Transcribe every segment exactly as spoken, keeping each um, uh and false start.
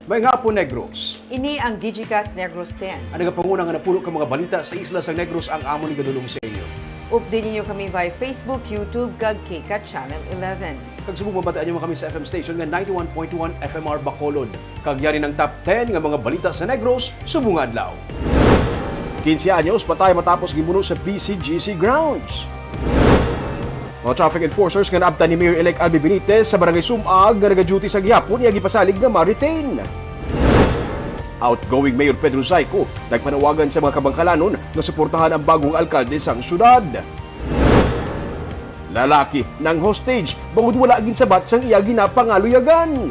Maayong hapon, Negros. Ini ang Digicast Negros ten. Ang nagapanguna nga napuno ka mga balita sa isla sang Negros ang amon igadulong sa inyo. Update ninyo kami via Facebook, YouTube, kag K CAT Channel eleven. Kag subong mabatian nyo man kami sa F M station nga ninety-one point one F M R Bacolod. Kag yari ang top ten nga mga balita sa Negros subong nga adlaw. Quince anyos patay matapos gibuno sa P C G C grounds. Mga traffic enforcers nga naabtan ni Mayor-elect Albi Benitez sa Barangay Sumag nga nagaduty sa gihapon iya gipasalig nga ma-retain. Outgoing Mayor Pedro Zayco nagpanawagan sa mga Kabangkalanon nga suportahan ang bagong alkalde sang syudad. Lalaki nang-hostage bangod wala ginsabat sang iya ginapangaluyagan.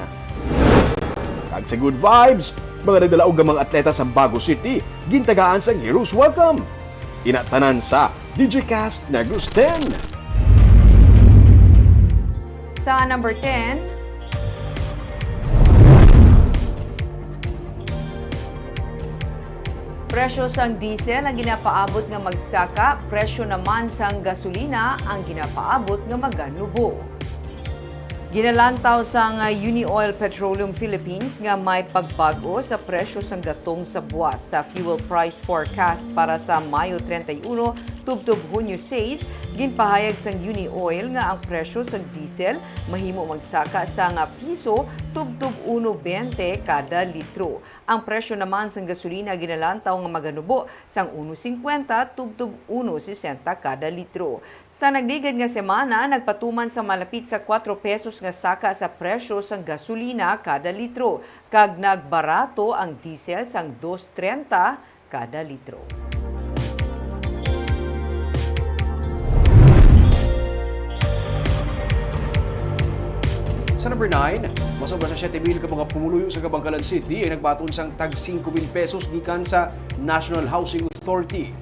Kag sa good vibes, mga nagdalaog nga mga atleta sa Bago City gintagaan sang heroes welcome. Ina tanan sa Digicast Negros ten. Sa number ten, presyo sang diesel ang ginapaabot nga magsaka, presyo naman sang gasolina ang ginapaabot nga maganubo. Ginalantaw sang Unioil Petroleum Philippines nga may pagbag-o sa presyo sang gatong sa buwas. Sa fuel price forecast para sa Mayo treinta y uno tubtob Hunyo sais, ginpahayag sang Unioil nga ang presyo sang diesel mahimo magsaka sang piso tubtob uno bente kada litro. Ang presyo naman sang gasolina ginalantaw nga maganubo sang uno singkwenta tubtob uno sesenta kada litro. Sa nagligad nga semana, nagpatuman sa malapit sa kuwatro pesos nga saka sa presyo sang gasolina kada litro, kag nagbarato ang diesel sang dos treinta kada litro. Sa number nine, mas sobra sa siyete mil ka mga pumuluyo sa Kabankalan City ang nagbaton sang tag singko mil pesos gikan sa National Housing Authority.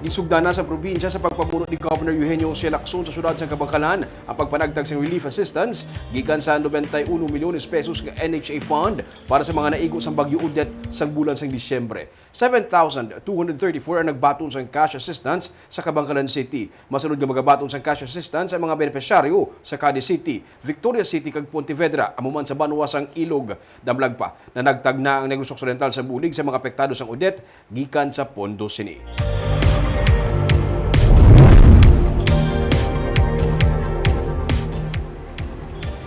Ginsugdan na sa probinsya sa pagpamuno ni Governor Eugenio Jose Lacson sa siyudad sang Kabankalan ang pagpanagtag sang relief assistance gikan sa nobenta y uno milyones pesos nga N H A fund para sa mga naigo sang Bagyo Odette sang bulan sang Disyembre. Seven thousand two hundred thirty-four ang nagbaton sang cash assistance sa Kabankalan City. Masunod nga magabaton sang cash assistance ang mga benepisyaryo sa Cadiz City, Victoria City, kag Pontevedra, amo man sa banwa sang Ilog. Damlag pa, nanagtag na ang Negros Occidental sa bulig sa mga apektado sang Odette gikan sa pondo sini.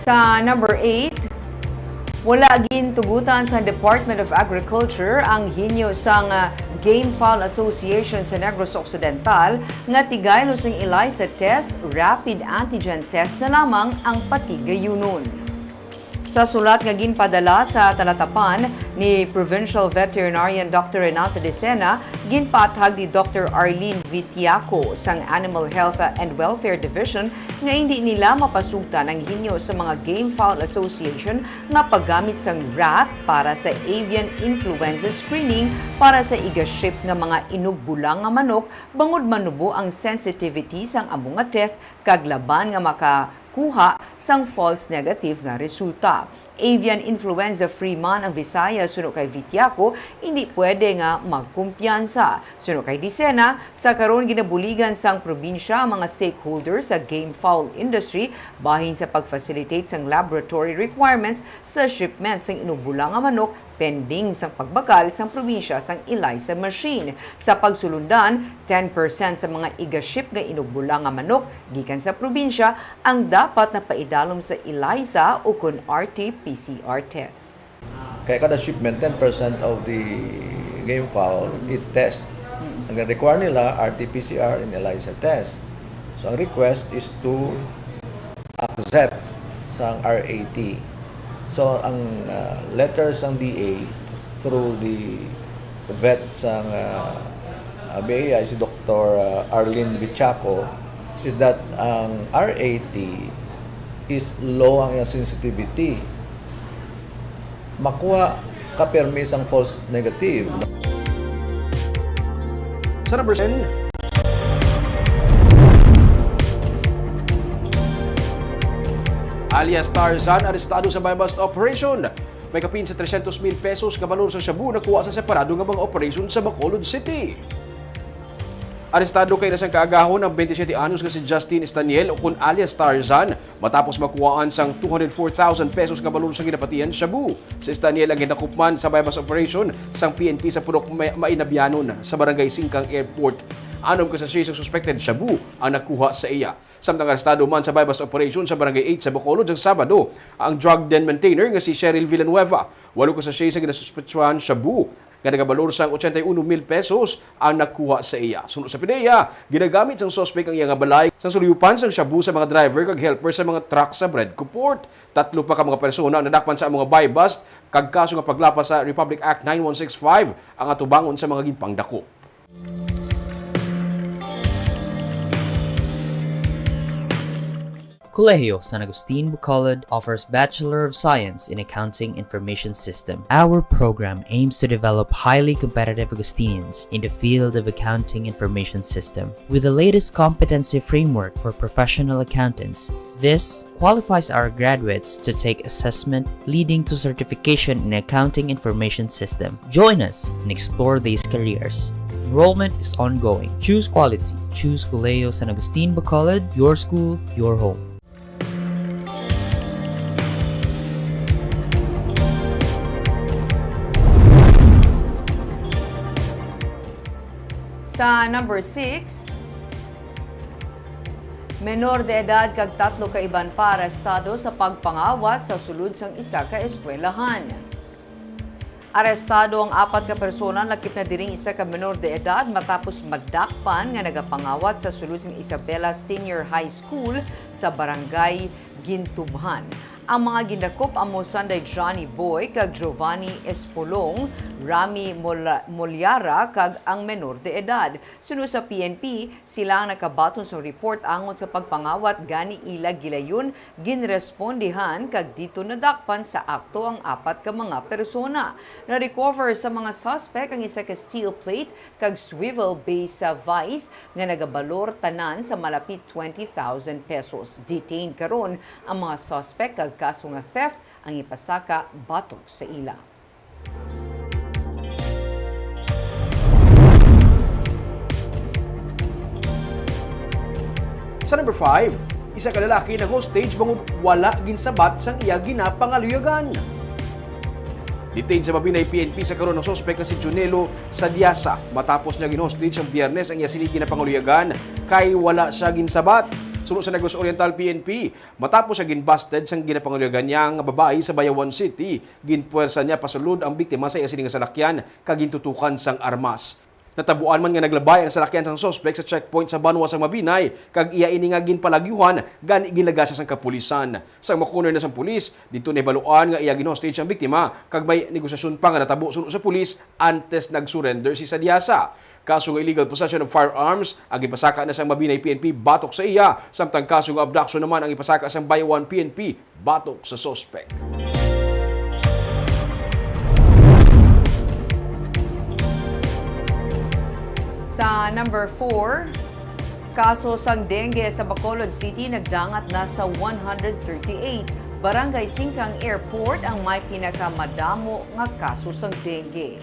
Sa number eight, wala gintugutan sa Department of Agriculture ang hinyo sang, ah, Game Fowl Association sa Negros Occidental nga tigaylo sang ELISA test, rapid antigen test na lamang ang patigayunon. Sa sulat nga ginpadala sa talatapan ni Provincial Veterinarian Doctor Renato Dicena, ginpaathag ni Doctor Arlene Vitiaco sang Animal Health and Welfare Division nga indi nila mapasugtan ang hinyo sa mga Game Fowl Association nga paggamit sang rat para sa avian influenza screening para sa iga-ship nga mga inugbula nga manok, bangod manubo ang sensitivity sang amo nga test kag laban nga makakuha sang false negative nga resulta. Avian influenza-free man ang Visayas suno kay Vitiaco, indi pwede nga magkumpiyansa. Suno kay Dicena, sa karon ginabuligan sang probinsya ang mga stakeholders sa game fowl industry bahin sa pag-facilitate sang laboratory requirements sa shipment sang inugbula nga manok pending sang pagbakal sang probinsya sang ELISA machine. Sa pagsulundan, ten percent sa mga iga-ship nga inugbula nga manok gikan sa probinsya ang dapat napaidalom sa ELISA ukon R T P C R test. Kaya kada shipment, ten percent of the game fowl, it test. Ang require nila, R T P C R and ELISA test. So, ang request is to accept sang R A T. So, ang, ah, letter sang D A through the vet sang, ah, ah, B A I, si Doktor, ah, Arlene Vichaco, is that ang R A T is low ang iyang sensitivity. Makuha ka permi sang false negative. Sa number ten, alias Tarzan, arestado sa buy-bust operation. May kapin sa tresyentos mil pesos ka balor sa shabu nakuha sa separado nga mga operasyon sa Bacolod City. Arestado kay na sang kaagahon ang twenty-seven anyos nga si Justin Estaniel, o kun alias Tarzan, matapos makuhaan sang two hundred four thousand pesos nga balor sang ginapatihan shabu. Si Estaniel ang gindakop man sa buy-bust operation sang P N P sa Purok Ma-, Mainabianon sa Barangay Singkang Airport. Anom ka sachet sang suspected shabu ang nakuha sa iya. Samtang arestado man sa buy-bust operation sa Barangay eight sa Bacolod sang Sabado ang drug den maintainer nga si Cheryl Villanueva. Walo ka sachet sa ginasuspetsahan shabu nga nagabalor sang ochenta y uno mil pesos ang nakuha sa iya. Suno sa P D E A, ginagamit sang suspek ang iya nga balay sang suluyupan sang shabu sa mga driver kag helper sa mga truck sa Bread Coport. Tatlo pa ka mga persona ang nadakpan sa amo nga buy-bust kag kaso nga paglapas sa Republic Act nine one six five ang atubangon sa mga ginpangdakop. Colegio San Agustin Bacolod offers Bachelor of Science in Accounting Information System. Our program aims to develop highly competitive Augustinians in the field of accounting information system. With the latest competency framework for professional accountants, this qualifies our graduates to take assessment leading to certification in accounting information system. Join us and explore these careers. Enrollment is ongoing. Choose quality. Choose Colegio San Agustin Bacolod, your school, your home. Sa number six, menor de edad kag tatlo ka iban pa arestado sa pagpangawas sa sulod sang isa ka eskwelahan. Arestado ang apat ka persona lakip na diri ang isa ka menor de edad matapos madakpan nga nagapangawat sa sulod sang Isabela Senior High School sa Barangay Gintubhan. Ang mga gindakop amo sanday Johnny Boy kag Giovanni Espolong, Rami Mola-, Moliara kag ang menor de edad. Suno sa P N P, sila ang nakabaton sa report angon sa pagpangawat gani ila gilayon, ginrespondihan kag dito nadakpan sa akto ang apat ka mga persona. Na-recover sa mga suspect ang isa ka steel plate kag swivel base sa vice nga nagabalor tanan sa malapit twenty thousand pesos. Detained karon ang mga suspect kag kaso nga theft ang ipasaka batok sa ila. Sa number five, isa ka lalaki na hostage bangod wala ginsabat sang iya ginapangaluyagan. Detained sa Mabinay P N P sa karon ang suspek nga si Junelo Sadiasa matapos niya gin-hostage ang Biyernes ang iya sini ginapangaluyagan kay wala siya ginsabat. Suno sa Negros Oriental P N P, matapos siya ginbusted sang ginapangaluyagan niya nga babayi sa Bayawan City, ginpuwersa niya pasulod ang biktima sa iya sini nga salakyan kag gintutukan sang armas. Natabuan man nga naglabay ang salakyan sang suspek sa checkpoint sa Banwa sang Mabinay kag iya ini nga ginpalagyuhan gani ginlaga siya sang kapulisan. Sang makuner na sang pulis, didto nahibaluan nga iya gin-hostage ang biktima kag may negosasyon pa nga natabo suno sa pulis antes nag-surrender si Sadiasa. Kaso nga illegal possession of firearms ang ipasaka na sang Mabinay P N P batok sa iya, samtang kaso nga abduction naman ang ipasaka sang Bayawan P N P batok sa suspek. Sa number four, kaso sang dengue sa Bacolod City nagdangat na sa one hundred thirty-eight. Barangay Singkang Airport ang may pinakamadamo nga kaso sang dengue.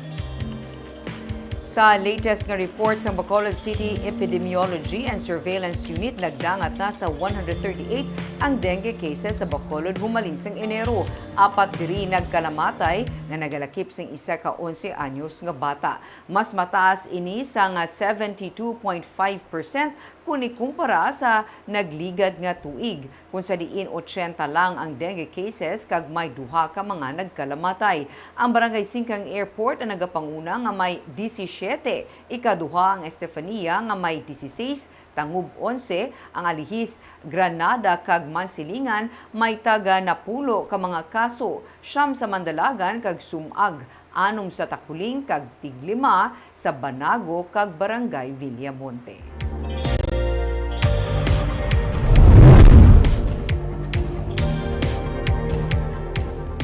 Sa latest nga report sang Bacolod City Epidemiology and Surveillance Unit, nagdangat na sa one hundred thirty-eight ang dengue cases sa Bacolod humalin sang Enero. Apat diri nagkalamatay nga nagalakip sang isa ka onse anyos nga bata. Mas mataas ini sang seventy-two point five percent kon ikumpara sa nagligad nga tuig, kon sa diin ochenta lang ang dengue cases kag may duha ka mga nagkalamatay. Ang Barangay Singkang Airport ang nagapanguna nga may disisiete, ikaduha ang Estefania nga may dieciséis, Tangub onse, ang Alihis, Granada kag Mansilingan may taga napulo ka mga kaso, siyam sa Mandalagan kag Sumag, anom sa Taculing kag tiglima sa Banago kag Barangay Villamonte.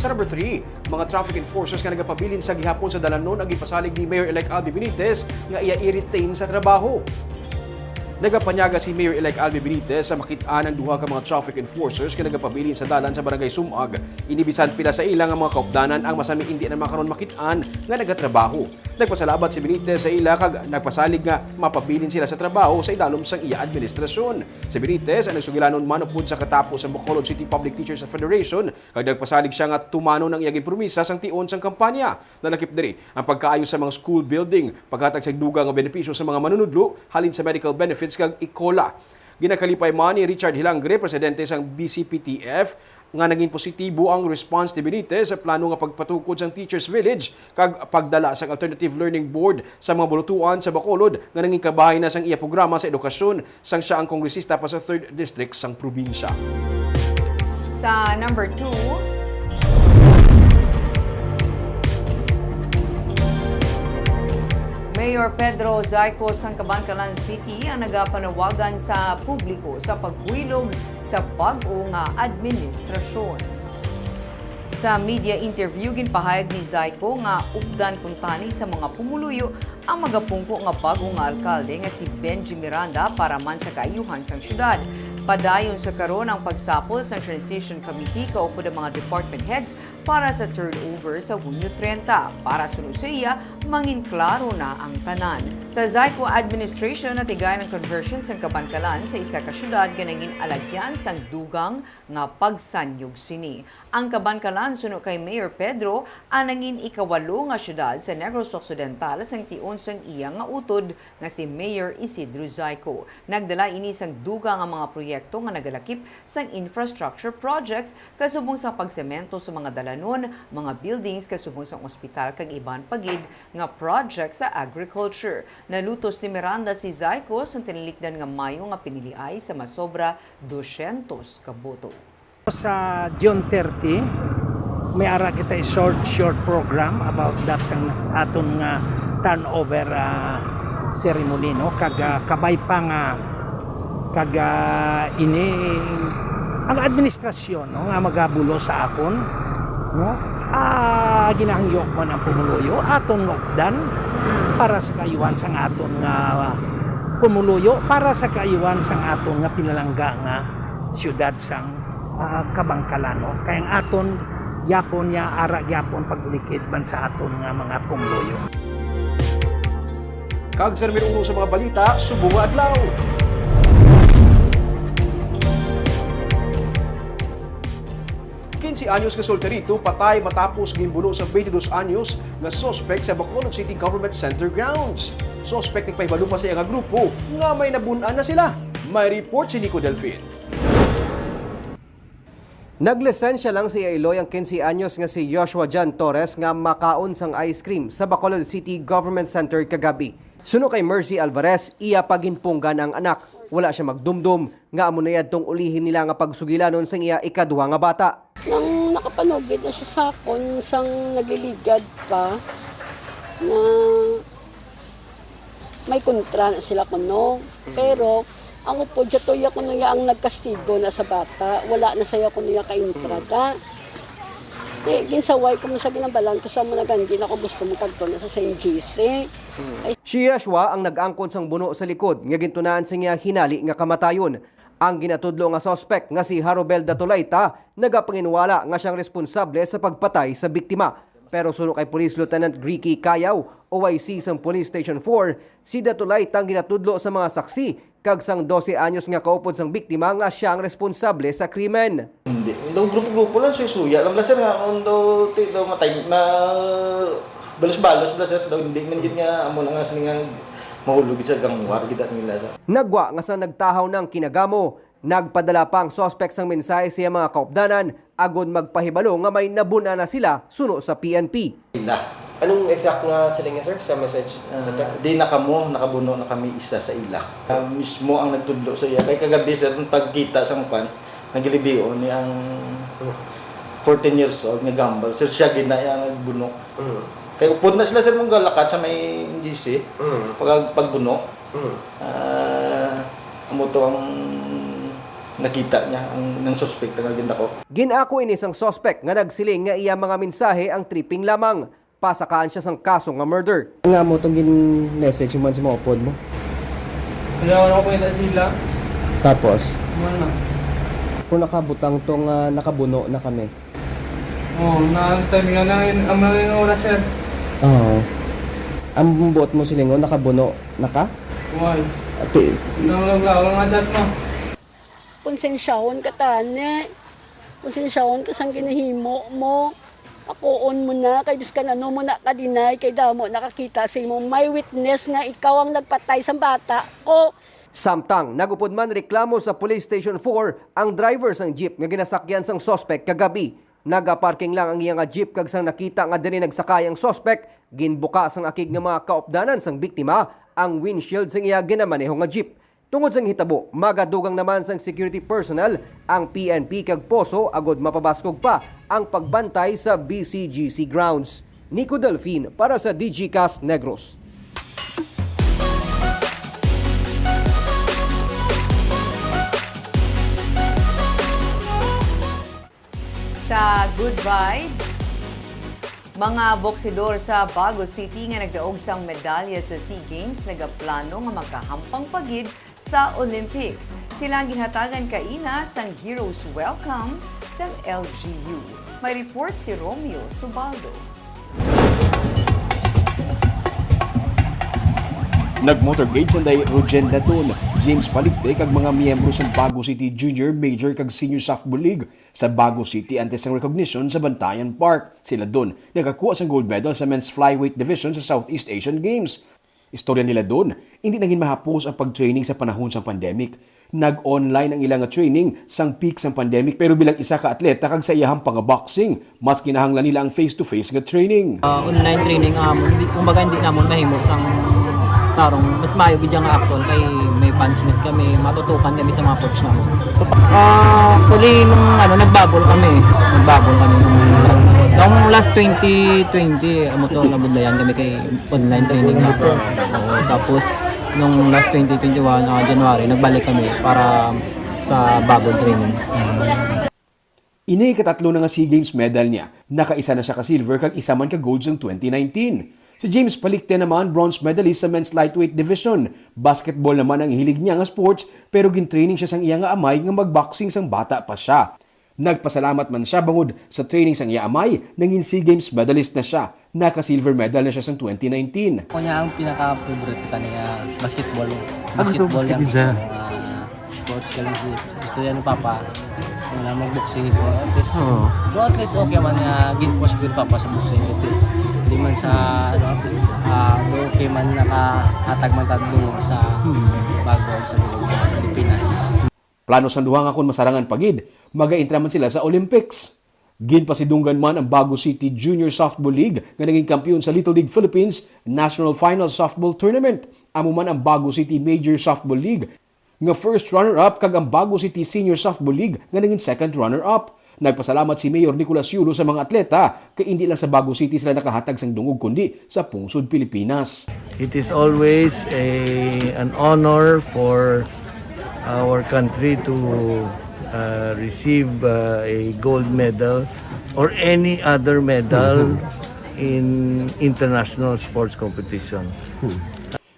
Sa number three, mga traffic enforcers nga nagapabilin sa gihapon sa dalanon ang gipasalig ni Mayor-elect Albi Benitez nga iya i-retain sa trabaho. Nagapanyaga si Mayor-elect Albi Benitez sa makit-an ang duha ka mga traffic enforcers nga nagapabilin sa dalan sa Barangay Sumag. Ini bisan pila sa ila nga mga kaupdanan ang masami indi na makaron makit-an nga nagatrabaho. Nagpasalamat si Benitez sa ila kag nagpasalig nga mapabilin sila sa trabaho sa idalom sang iya administrasyon. Si Benitez ang nagsugilanon man upod sa katapos sa Bacolod City Public Teachers Federation kag nagpasalig siya nga tumanon ang iya ginpromisa sang tion sang kampanya. Nalakip diri ang pagkaayo sa mga school building, paghatag sa dugang nga benepisyo sa mga manunudlo halin sa medical benefits kag ECOLA. Ginakalipay man ni Richard Hilangre, presidente sang B C P T F, nga naging positibo ang response ni Benitez sa plano nga pagpatukod sang Teachers Village kag pagdala sang alternative learning board sa mga bulutuan sa Bacolod nga nangin kabahin na sang iya programa sa edukasyon sang siya ang kongresista pa sa third District sang probinsya. Sa number two, Mayor Pedro Zayco sang Kabankalan City ang nagapanawagan sa publiko sa pagbuylog sa bag-o nga administrasyon. Sa media interview, ginpahayag ni Zayco nga updan kuntani sa mga pumuluyo ang magapungko nga bag-o nga alkalde nga si Benji Miranda para man sa kaayuhan sang syudad. Padayon sa karon ang pagsapol sang Transition Committee kaupod ang mga department heads para sa turnover sa Hunyo treinta. Para suno sa iya, mangin klaro na ang tanan. Sa Zayco administration, natigayon ang conversion sang Kabankalan sa isa ka syudad nga nangin alagyan sang dugang nga pagsanyog sini. Ang Kabankalan, suno kay Mayor Pedro, ang nangin ikawalo nga syudad sa Negros Occidental sang tion sang iya nga utod nga si Mayor Isidro Zayco. Nagdala ini sang dugang nga mga proyekto nga nagalakip sang infrastructure projects, kasubong sang pagsemento sa mga dalanon, mga buildings, kasubong sang ospital kag iban pa gid nga project sa agriculture. Nalutos ni Miranda si Zayco sang tinilikdan nga mayo nga piniliay sa masobra dosyentos ka boto. Sa June thirty, may ara kita short, short program about that sang aton nga turnover, ah, ceremony, no? Kag, ah, kabay pa nga, kag, ah, ini ang administrasyon, no, nga magabulos sa akon, no? Ah, ginahangyo man ang pumuluyo, aton nga updan para sa kaayuhan sang aton nga pumuluyo, para sa kaayuhan sang aton nga pinalangga nga siyudad sang, ah, Kabankalan, no? Kay ang aton gyapon niya ara gyapon pagbulikid man sa aton nga mga pumuluyo. Kag sa numero uno sa mga balita, subong nga adlaw. Quince anyos nga solterito patay matapos ginbuno sa twenty-dos anyos nga suspek sa Bacolod City Government Center grounds. Suspek nagpahibalo pa sa iya nga grupo nga may nabun-an na sila. May report si Nico Delfin. Naglisensya lang sa iya iloy ang quince anyos nga si Joshua John Torres nga makaon sang ice cream sa Bacolod City Government Center kagab-i. Suno kay Mercy Alvarez, iya pa ginpunggan ang anak. Wala sia magdumdom nga amo na yadtong ulihi nila nga pagsugilanon sang iya ikaduha nga bata. Nang nakapanugid na siya sa akon, sang nagliligad pa, na may kontra na sila kuno. Mhm. Pero ang upod sa tuya kuno ya ang nagkastigo na sa bata, wala na saya kuno ya kaintrata. Mhm. Eh, ginsaway ko man sa ginabalan ko sa mga gandi na ko gusto mo kagto na sa Saint J C. Mhm. Ay. Si Yeshua ang nag-angkon sang buno sa likod nga gintunaan sa iya hinali nga kamatayon. Ang ginatudlo nga suspek nga si Harobel Datulayta nagapanginwala nga siya ang responsable sa pagpatay sa biktima. Pero suno kay Police Lieutenant Ricky Cayaw, O I C sang Police Station four, si Datulayta ang ginatudlo sa mga saksi kag sang dose anyos nga kaupod sang biktima nga siya ang responsable sa krimen. Hindi. Daw grupo-grupo lang, suya-suya lang bala, sir, nga kung daw, ti-, daw matay, ma-, balos-balos bala, sir. Daw hindi man gid nga amo na nga sini nga mahulog gid sa gangwar gid nila, sir. Nagwa nga sa nagtahaw na ang kinagamo, nagpadala pa ang suspek sang mensahe sa iya mga kaupdanan agod magpahibalo nga may nabun-an na sila suno sa P N P. Ila. Anong exact nga siling niya, sir, sa message? Ah, di na kamo nakabuno, na kami isa sa ila. Ah, mismo ang nagtudlo sa iya. Kay kagabi, sir, ang pagkita sa kuan, nagilibion niya ang fourteen years old nga gambal. Sir, siya gid na iya nagbuno. Mm. Kay upod na sila, sir, mong galakat sa may G C. Mm. Pag, pagbuno. Mm. Ah, amo to ang nakita niya, ang, ng suspect nga gindako. Gin-ako ini sang suspect nga nagsiling nga iya mga mensahe ang tripping lamang. Pasakaan siya sang kaso nga murder. Nga mo tong gin-message man sa mga upod mo? Wala, wala ko pwede sila. Tapos? Wala. Kung nakabutang to nga nakabuno na kami. Oh, na time nga na, ang mga oras, sir. Oo. Ang buot mo silingon, nakabuno na ka? Why? Ati. Nang lang lang nga chat mo. Konsensyahon ka tani. Konsensyahon ka sang ginahimo mo. Pakuon mo na kay biskan ano mo na ka-deny kay damo nakakita sa imo. May witness nga ikaw ang nagpatay sang bata ko. Samtang nag-upod man reklamo sa Police Station four ang driver sang jeep nga ginasakyan sang suspect kagabi. Nagaparking lang ang iya nga jeep kag sang nakita nga diri nagsakay ang suspect, ginbuka sang akig nga mga kaupdanan sang biktima ang windshield sang iya ginamaneho nga jeep. Tungod sang hitabo, magadugang naman sang security personnel ang P N P kag POSO agod mapabaskog pa ang pagbantay sa B C G C grounds. Nico Delfin para sa Digicast Negros. Sa Good Vibes, mga boksidor sa Bago City nga nagdaog sang medalya sa SEA Games nagaplano nga makahampang pa gid sa Olympics. Sila ang ginhatagan kaina sang Heroes Welcome sang L G U. May report si Romeo Subaldo. Nag-motorcade sanday Rogen Laton, James Paligte kag mga miyembro sa Bago City Junior, Major kag Senior Softball League sa Bago City antes sang recognition sa Bantayan Park. Si Laton nakakuha sang gold medal sa men's flyweight division sa Southeast Asian Games. Istorya ni Laton, hindi na gid mahapos ang pag-training sa panahon sang pandemic. Nag-online ang ila nga training sang peak sang pandemic, pero bilang isa ka atleta kag sa iyahang panga-boxing, mas kinahanglan nila ang face-to-face nga training. Ah, online training ang amon. Hindi, kumbaga, hindi namon mahimo sang tarong mas maayo gid nga action kay may punishment kami, matutukan kami sa mga coach namon. Ah, actually, nung ano, nagbabol kami. Nagbabol kami nung, nung last twenty twenty, amo to, nabudlayan kami kay online training na to. Oo, tapos, nung last twenty twenty-one, ah, January, nagbalik kami para sa bagong training. Ini ikatatlo na nga SEA Games medal niya. Nakaisa na siya ka silver kag isa man ka gold sang twenty nineteen. Si James Palikte naman, bronze medalist sa men's lightweight division. Basketball naman ang hilig niya nga sports, pero gintraining siya sang iya nga amay nga magboxing sang bata pa siya. Nagpasalamat man siya bangod sa training sang iya amay, nangin SEA Games medalist na siya. Naka-silver medal na siya sang twenty nineteen. Ako niya ang pinaka-favorite kita niya basketball. Ah, gusto mo Basketball basket yung din siya? ah, sports ka lang si gusto yan ng papa. Wala mag-boxing ko. At least, Oo. no, at least okay man nga gin-push ko yung papa sa boxing. Okay. Di man sa, ano, at least, ah, okay man nakahatag man tag dungog sa bago sa Pilipinas. Plano sang duha nga kon masarangan pa gid, magaentra man sila sa Olympics. Ginpasidunggan man ang Bago City Junior Softball League nga naging kampiyon sa Little League Philippines National Final Softball Tournament. Amo man ang Bago City Major Softball League nga first runner-up kag ang Bago City Senior Softball League nga naging second runner-up. Nagpasalamat si Mayor Nicolas Yulo sa mga atleta kay indi lang sa Bago City sila nakahatag sang dungog kundi sa pungsod Pilipinas. It is always a, an honor for our country to uh, receive uh, a gold medal or any other medal in international sports competition.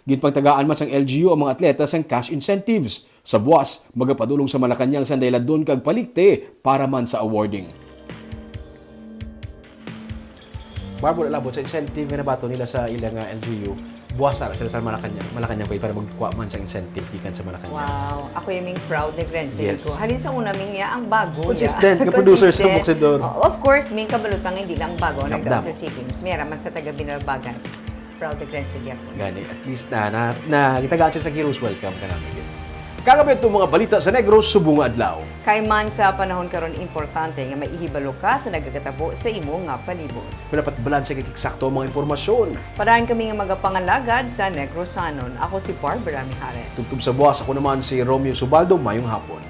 Ginpangtagaan man sang L G U ang mga atleta sang cash incentives. Sa buwas, magapadulong sa Malacañang sanday Ladon kag Palikte para man sa awarding. Barbara, labot sa incentive nga nabaton nila sa ila nga L G U, buwas ara sila sa Malacañang, Malacañang Bay para magkuha man sa incentive gikan sa Malacañang. Wow. Ako yung ming proud ni Glenn sa Yes. ko. Halin sa una, ming niya ang bago. Consistent, nga producer sa Consistent. Buksidor. O, of course, ming kabalutang hindi lang bago ang Damdam. Nagdaon sa SEA Games. Miyara man sa taga Binalbagan. Proud of Renzo Diacono. Gani, at least na, na, na gitagaan sila sa Heroes Welcome ka namin. Kagabi itong mga balita sa Negros subong nga adlaw. Kay man sa panahon karon importante nga maihibalo ka sa nagagatabo sa imo nga palibot. Dapat balanse kag eksakto ang mga impormasyon. Padaan kami nga magapangalagad sa Negrosanon. Ako si Barbara Mijares. Tubtob sa buwas, ako naman si Romeo Subaldo. Mayong hapon.